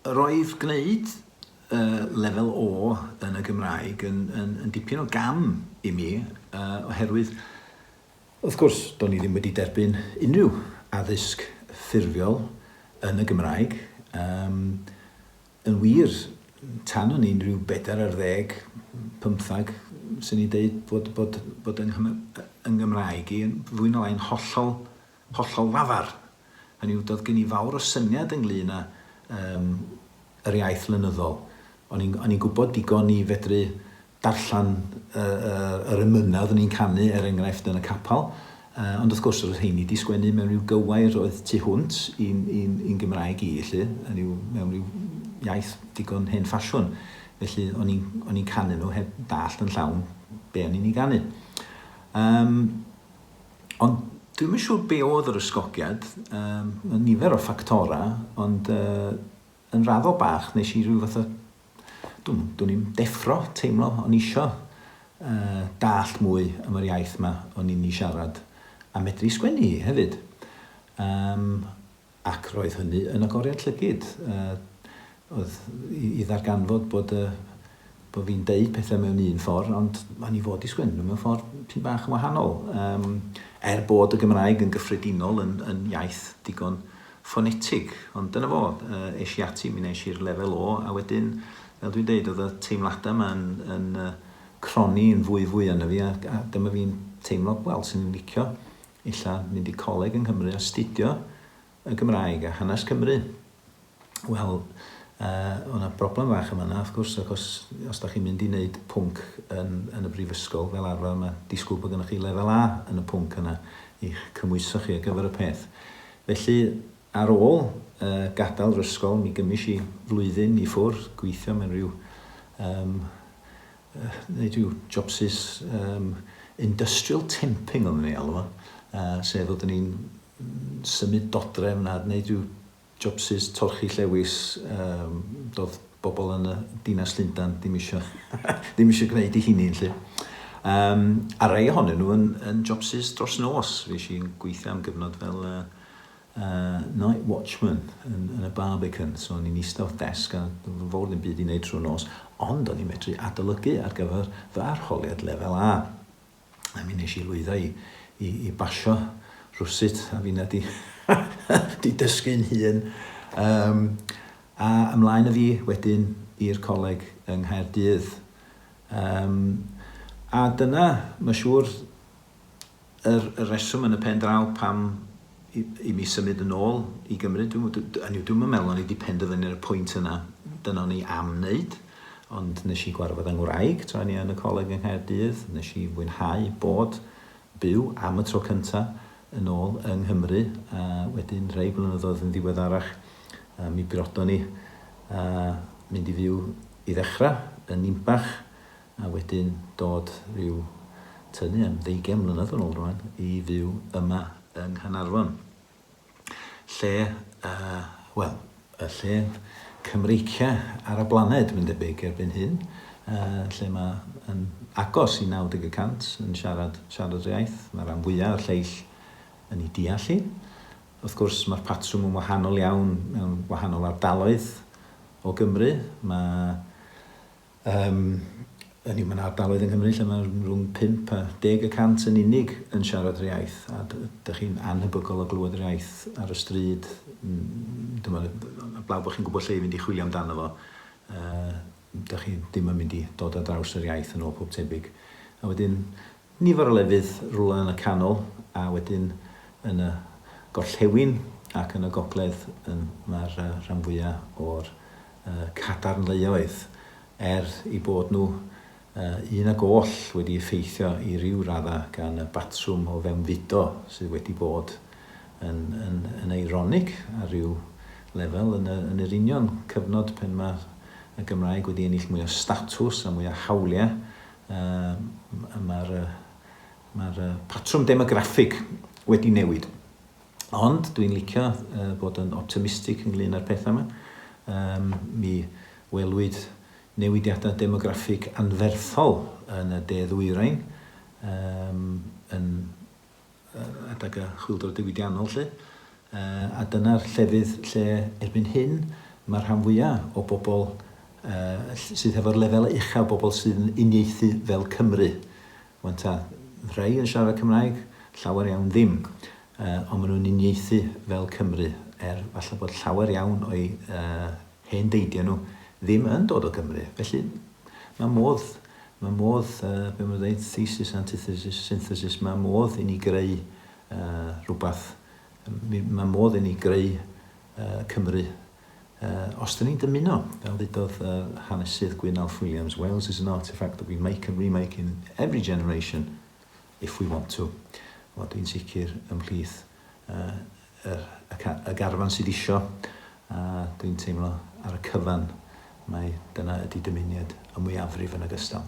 Roedd gwneud Lefel O yn y Gymraeg yn, yn, yn dipyn o gam i mi, oherwydd, wrth gwrs, do'n i ddim wedi derbyn unrhyw addysg ffurfiol yn y Gymraeg. Um, yn wir, tan o'n i'n rhyw bedair ar ddeg, pymthag, swn i'n deud bod, bod, bod yng, yng Nghymraeg i yn fwy na lai'n hollol, hollol lafar. Hynny yw, doedd gen i fawr o syniad ynglyn â yym yr iaith lenyddol. O'n i'n o'n i'n gwybod digon i fedru darllen y y yr emynau oeddwn i'n canu, er enghraifft, yn y capel, yy ond wrth gwrs roedd rheini 'di sgwennu mewn rhyw gywair oedd tu hwnt i'n i'n i'n Gymraeg i, 'lly, hynny yw, mewn rhyw iaith digon hen ffasiwn. Felly o'n i'n o'n i'n canu nhw heb dallt yn llawn be o'n i'n ei ganu. Yym. Ond dwi'm yn siŵr be oedd yr ysgogiad, yym, ma' nifer o ffactorau, ond yy yn raddol bach nes i ryw fath o, dw'm, dwn i'm, deffro, teimlo, o'n i isio yy dallt mwy am yr iaith 'ma o'n i'n ei siarad, a medru sgwennu hi hefyd. Yym. Ac roedd hynny yn agoriad llygid, oedd i ddarganfod bod y bod fi'n deud pethau mewn un ffordd, ond o'n i fod i sgwennu nhw mewn ffordd pyn bach yn wahanol. Um, er bod y Gymraeg yn gyffredinol yn, yn iaith digon ffonetig, ond dyna fo, uh, es i ati, mi nes i'r lefel O, a wedyn, fel dwi'n deud, oedd y teimladau yma yn, yn uh, cronni yn fwy fwy arno fi, a, a dyma fi'n teimlo, wel, sy'n i'n licio Ella mynd i coleg yng Nghymru astudio y Gymraeg a hanes Cymru. Wel, uh, o'na broblem fach yma yna, wrth gwrs, achos os da chi'n mynd i wneud pwnc yn, yn y brifysgol, fel arfer mae disgwyl bod gennych chi lefel A yn y pwnc yna i'ch cymhwyso chi ar gyfer y peth. Felly, ar ôl uh, gadael yr ysgol, mi gymis i flwyddyn i ffwrdd, gweithio mewn rhyw um, wneud rhyw jobsys um, industrial temping oedden ni'n ei alw fo, uh, sef oedden ni'n symud dodrefn a wneud rhyw jobsys torchi llewis, um, doedd bobl yn y dinas Llundain ddim eisiau ddim eisiau gwneud i hynny 'lly. Um, a rhai ohonyn nhw yn, yn jobsys dros nos. Fe i'n gweithio am gyfnod fel uh, uh, night watchman yn, yn y Barbican, so o'n i'n eistedd wrth desg a fawr ddim byd i wneud trwy'r nos, ond o'n i'n medru adolygu ar gyfer fy arholiad lefel A. A mi nes i lwyddo i, i, i basio rhywsut, a finna di, di dysgu'n hun. Um, a ymlaen â fi wedyn i'r coleg yng Nghaerdydd. Um, a dyna, mae'n siŵr, Yr rheswm yn y pen draw pam i, i mi symud yn ôl i Gymru, dwi'm, hynny yw, dwi'm yn meddwl o'n i 'di penderfynu ar y pwynt yna, dyna o'n i am wneud, ond nes i gwarfod â ngwraig tra o'n i yn y coleg yng Nghaerdydd, nes i fwynhau bod byw am y tro cynta yn ôl yng Nghymru, a wedyn rhai blynyddoedd yn ddiweddarach mi briodon ni a mynd i fyw i ddechrau yn Ninbach, a wedyn dod rhyw tynnu am ddeugain mlynedd yn ôl rwan i fyw yma yng Nghaernarfon. Lle, uh, wel, y lle Cymreicia ar y blaned, mae'n debyg, erbyn hyn, uh, lle mae yn agos i 90 y cant yn siarad, siarad yr iaith. Mae rhan fwyaf o'r lleill yn ei deall hi. Wrth gwrs, mae'r patrwm yn wahanol iawn mewn wahanol ardaloedd o Gymru. Mae Yym, hynny yw, mae 'na ardaloedd yng Nghymru lle mae rhwng 5 a 10 y cant yn unig yn siarad yr iaith, a dych chi'n annhebygol o glywed yr iaith ar y stryd, dyma, heblaw bod chi'n gwybod lle i fynd i chwilio amdano fo, yy, dych chi ddim yn mynd i dod ar draws yr iaith yn ôl pob tebyg. A wedyn, nifer o lefydd rywle yn y canol, a wedyn yn y gorllewin ac yn y gogledd yn, mae'r rhan fwyaf o'r cadarnleoedd, er eu bod nhw un ag oll wedi effeithio i ryw raddau gan y batrwm o fewnfudo sydd wedi bod yn, yn, yn eironig ar ryw lefel yn, y, yn yr union cyfnod pen mae y Gymraeg wedi ennill mwy o statws a mwy o hawliau, uh, mae'r mae patrwm demograffig wedi newid. Ond dwi'n licio bod yn optimistig ynglyn â'r pethau yma. Um, mi welwyd newidiadau demograffig anferthol yn y de ddwyrain um, yn adag y chwyldro diwydiannol lle. Uh, a dyna'r llefydd lle erbyn hyn Mae'r rhan fwyaf o bobl uh, sydd hefo'r lefel uchaf, bobl sydd yn uniaethu fel Cymru. Wan ta, rhai yn siarad Cymraeg, llawer iawn ddim. Uh, ond maen nhw'n uniaethu fel Cymru, er falle bod llawer iawn o'i uh, hen deidiau nhw ddim yn dod o Gymru. Felly mae modd, mae modd, uh, be maen nhw'n dweud, thesis, antithesis, synthesis, mae modd i ni greu uh, rhywbeth, mae modd i ni greu uh, Cymru uh, os dyn ni'n dymuno, fel ddudodd uh, hanesydd Gwyn Alf Williams, "Wales is an artifact that we make and remake in every generation if we want to." Wel, dwi'n sicr ymhlith uh, y, y, y garfan sydd isio, a dwi'n teimlo ar y cyfan mai dyna ydy dymuniad y mwyafrif yn ogystal.